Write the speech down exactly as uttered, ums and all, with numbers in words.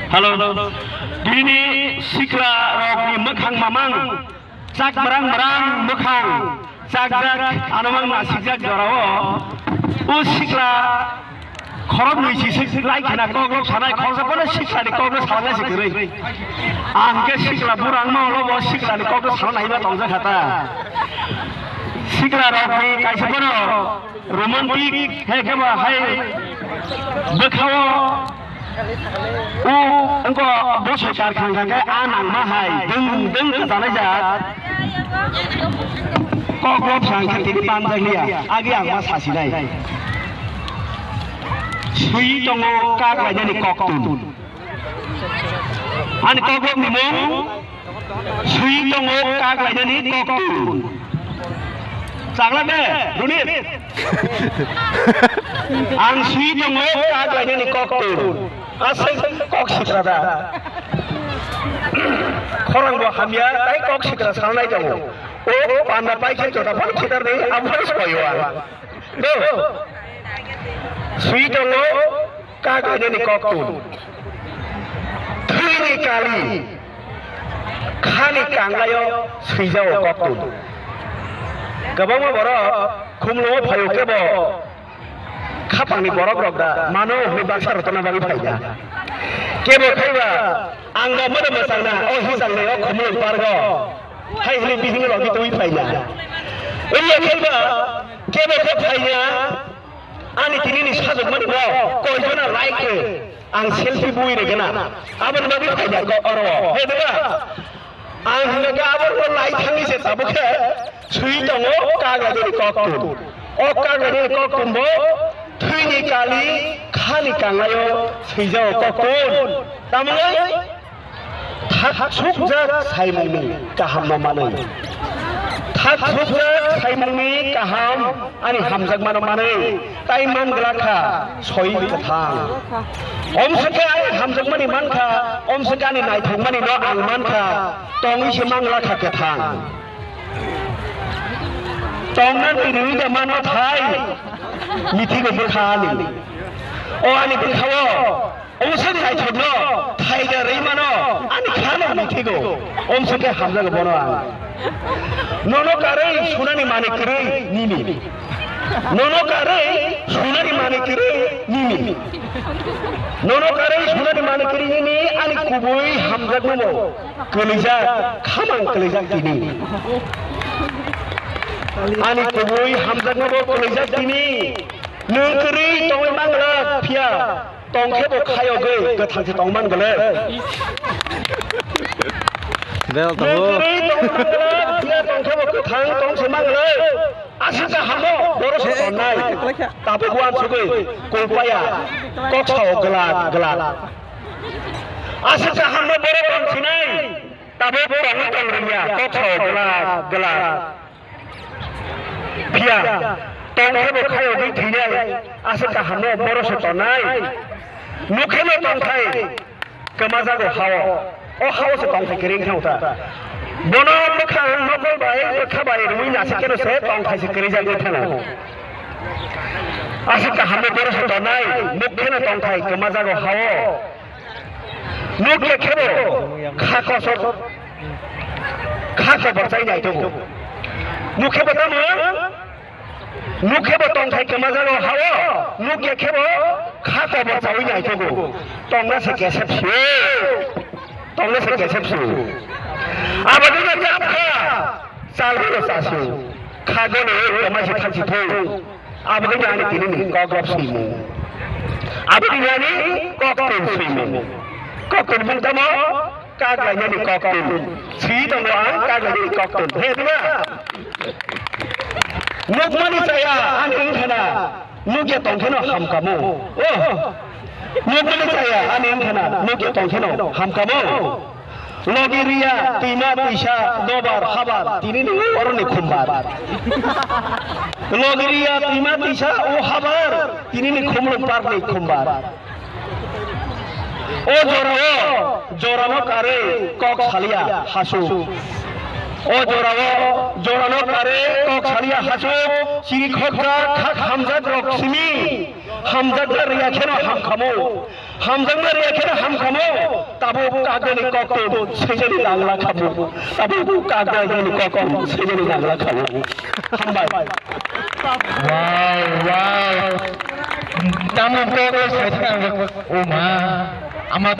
Hello. Bini sikla rokni mwkhang mamang, chak mrang mrang mwkhang, chak jak anamang nasikjak jorao. O sikla khorok nui si sik lai khena kok lok sanai khoroksa bono sikla ni kok lok sanai si kwrwi. Ang ke sikla burang ma lo bo sikla ni kok lok sanai ba tongja khata. Sikla rokni kaisa bono romantic, hai khe ba hai bwkhao u wngkha bosoi kar kha khe a nangma hai dwng dwng kwchalai jak. Kok lok sa khe tini manjak liya, agi ang ma sasinai. Swi tongo kak lainani koktun. Ani kok lok ni mung Swi tongo kak lainani koktun. Chakla de, Runit. Ang swi tongo kak lainani koktun. Asai kok sikra da. Khorang bo hamya, tai kok sikra sanai tongo. O panda pai khe jota phano khitar ni, abo phano soyo ang. Do. Swi tongo, Kaglainani koktun. Thwini kali. Khani kanglaio swijao koktun. Kwbangma borok khumlungo phaio kebo khapangni borok rok da mano hwnwi baksa rwtana bagwi phaina. Kebo khaiba ang da mono mwchangna o hisangni o khumlung pargo hai hwnwi bihini logi twi phaina. Wngya khaiba kebo khe phaina. Ani tini ni sajwk mani bo koijona like khe ang selfie bui re gana. Aboni bagwi phaida ko oro. He deba. Ang hwnga khe abo ko like thangwi se tabuk khe swi tongo kaglaini koktun. O kaglaini koktun bo thwini kali khani kanglaio swijao koktun. Tamoni Thak sukjak saimungni kahamno manwi. Thak sukjak saimungni kaham ani hamjakmano manwi. Tai man glak kha soi kwthang. Omswkhe ani hamjakmani man kha, omswkhe ani naithokmani no ang man kha. Tongwi se man glak kha kwthang. Tongnani rwi de mano thai. Mithigo bwkha ani. O ani bwkhao. Omswk naithokno thaiga rwi mano, ani khano mithigo. Omswk khe hamjago bono ang. Nono karwi sunani mani kwrwi nini. Nono karwi sunani mani kwrwi nini. Nono karwi sunani mani kwrwi nini, ani kubui hamjakmano kwlwijak, khamang kwlwijak tini. Ani kubui hamjakmano kwlwijak tini. Nwng kwrwi tongwi mangla phiya. Tongkhe bo khayogwi kwthang se tongman gole. Bel tongo. Nokri tongman gole, phiya tongkhe bo kwthang tong se man gole. Aswk kaham no boro se tongnai. Tabuk wan sugwi kulpaya kok sao glak glak. Aswk kaham no boro tong sinai. Tabuk tongwi tong rwya kok sao glak glak. Phiya, tongkhe bo khayogwi thwinai, aswk kahamno boro se tonai. Nukhe no tongthai kwmajago hao, o hao se tongthai kwrwi wngkha ta. Bono bwkhang nokol bai, bwkha bai rwui nasikhe no se tongthai se kwrwijagwi thano. Aswk kahamno boro se tonai, nukhe no tongthai kwmajago hao. Nukhe khebo kha kosok, kha kobor chai naitogo. Nukhe bo tamo, nukhe bo tongthai kwmajago hao, nukhe khebo kha kobor chaui naitogo. Tongna se kesep su, tongna se kesep su. Aboni no jab kha, chal bo chasio. Kha goni kwmai se thansi thung. Aboni ani tini ni kok rok swimung. Aboni ani kok tun swimung. Kok tun mung tamo kaglainani kok tun. Swi tongo ang kaglainani kok tun. He diba? Nukmani chaya ani wngkhana nukya tongkheno hamkamo. Oh. Nukmani chaya ani wngkhana nukya tongkheno hamkamo. Logi riya, twima, twisa, dobar, habar, tini ni oroni khumbar. Logi riya, twima, twisa, o habar, tini ni khumlung parni khumbar. O jorao, jorano karwi kok saliya hasuk. O jorao, jorano karwi kok saliya hasuk, chiri khokjak, khak hamjak rok simi. Hamjakna riya kheno hamkhamo. Hamjakna riya kheno hamkhamo. Tabuk kagnani koktwm swijani nangla khamo. Tabuk kagnani koktwm swijani nangla khamo. Hambai. Wow, wow. Tamo kok sai thang o ma. Ama